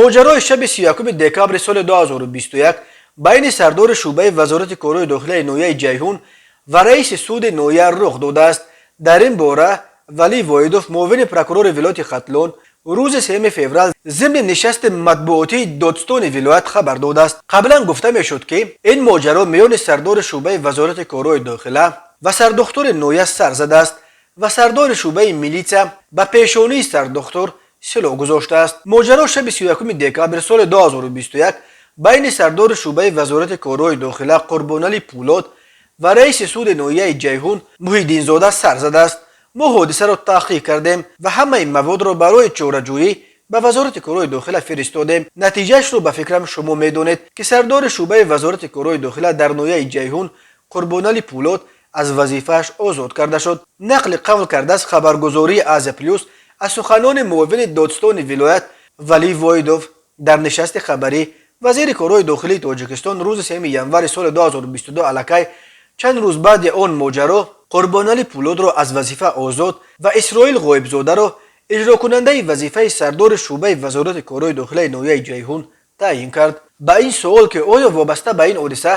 Моҷарои шаби 31 декабри соли 2021 байни сардори шӯъбаи Вазорати корҳои дохилаи ноҳияи Ҷайҳун ва раиси суди ноҳия рух додааст. Дар ин бора Валӣ Воҳидов, муовини прокурори вилояти Хатлон, рӯзи 3 феврал зимни нишасти матбуотии додстони вилоят хабар додааст. Қаблан гуфта мешуд, ки ин моҷаро миёни сардори шӯъбаи Вазорати корҳои дохила ва сардухтури ноҳия сар задааст ва сардори шӯъбаи милитсия ба пешонии сардухтур силоҳ гузоштааст. Моҷаро шаби 31 декабри соли 2021 байни сардори шӯъбаи Вазорати корҳои дохила Қурбоналӣ Пӯлод ва раиси суди ноҳияи Ҷайҳун Муҳиддинзода сар задааст. Мо ҳодисаро таҳқиқ кардем ва ҳамаи маводро барои чораҷӯӣ ба Вазорати корҳои дохила фиристодем. Натиҷаашро, ба фикрам, шумо медонед, ки сардори шӯъбаи Вазорати корҳои дохила дар ноҳияи Ҷайҳун Қурбоналӣ Пӯлод аз вазифааш озод карда шуд, нақли қавл кардааст хабаргузории Азия Плюс аз суханони муовини додстони вилоят Валӣ Воҳидов дар нишасти хабарӣ. Вазири корҳои дохилии Тоҷикистон рӯзи 3 январи соли 2022, аллакай чанд рӯз баъди он моҷаро, Қурбоналӣ Пӯлодро аз вазифа озод ва Исроил Ғоибзодаро иҷрокунандаи вазифаи сардори шӯъбаи Вазорати корҳои дохилаи ноҳияи Ҷайҳун таъйин кард. Ба ин суол, ки оё вобаста ба ин ҳодиса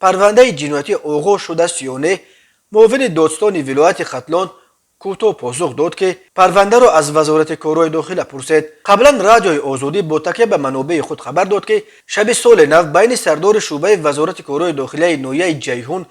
парвандаи ҷиноятӣ оғоз шудааст ё не, муовини додстони вилояти Хатлон кӯтоҳ посух дод, ки парвандаро аз Вазорати корҳои дохила пурсед. Қаблан Радиои Озодӣ бо такя ба манобеи худ хабар дод, ки шаби соли нав байни сардори шӯъбаи Вазорати корҳои дохилаи ноҳияи Ҷайҳун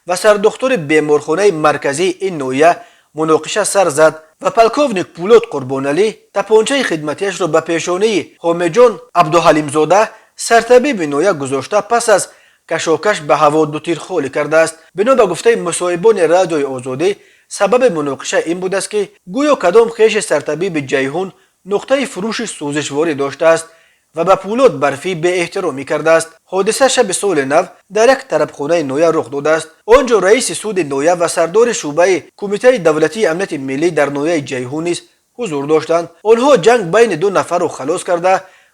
ва сардухтури беморхонаи марказии ин ноҳия муноқиша сар зад ва полковник Пӯлод Қурбоналӣ тапончаи хидматиашро ба пешонии Ҳомеҷон Абдуҳалимзода, сартабиби ноҳия, гузошта, пас аз кашокаш ба ҳаво ду тир холӣ кардааст. Бино ба гуфтаи мусоҳибони Радиои Озодӣ, сабаби муноқиша ин будааст, ки гӯё кадом хеши сартабиби Ҷайҳун нуқтаи фурӯши сӯзишворӣ доштааст ва ба Пӯлод Барфӣ беэҳтиромӣ кардааст. Ҳодиса шаби соли нав дар як тарабхонаи ноҳия рух додааст. Он ҷо раиси суди ноҳия ва сардори шӯъбаи Кумитаи давлатии амнияти миллӣ дар ноҳияи Ҷайҳун низ ҳузур доштанд. Онҳо ҷанг байни ду нафарро халос карда,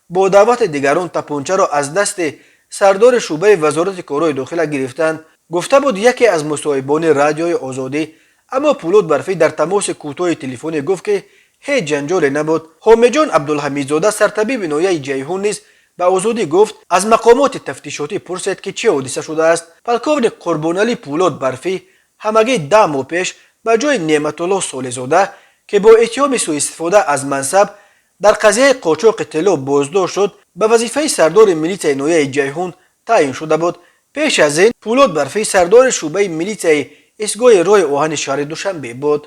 бо даъвати дигарон тапончаро аз дасти сардори шӯъбаи Вазорати корҳои дохила гирифтанд, гуфта буд яке аз мусоҳибони Радиои Озодӣ. Аммо Пӯлод Барфӣ дар тамоси кӯтоҳи телефонӣ гуфт, ки ҳеҷ ҷанҷоле набуд. Ҳомеҷон Абдулҳамидзода, сартабиби ноҳияи Ҷайҳун, низ ба Озодӣ гуфт, аз мақомоти тафтишотӣ пурсед, ки чӣ ҳодиса шудааст. Полковник Қурбоналӣ Пӯлод Барфӣ ҳамагӣ 10 моҳ пеш ба ҷои Неъматулло Солеҳзода, ки бо иттиҳоми сӯистифода аз мансаб дар қазияи қочоқи тилло боздошт шуд, ба вазифаи сардори милитсияи ноҳияи Ҷайҳун таъйин шуда буд. Пеш аз ин Пӯлод Барфӣ сардори шӯъбаи милитсияи истгоҳи роҳи оҳани шаҳри Душанбе буд.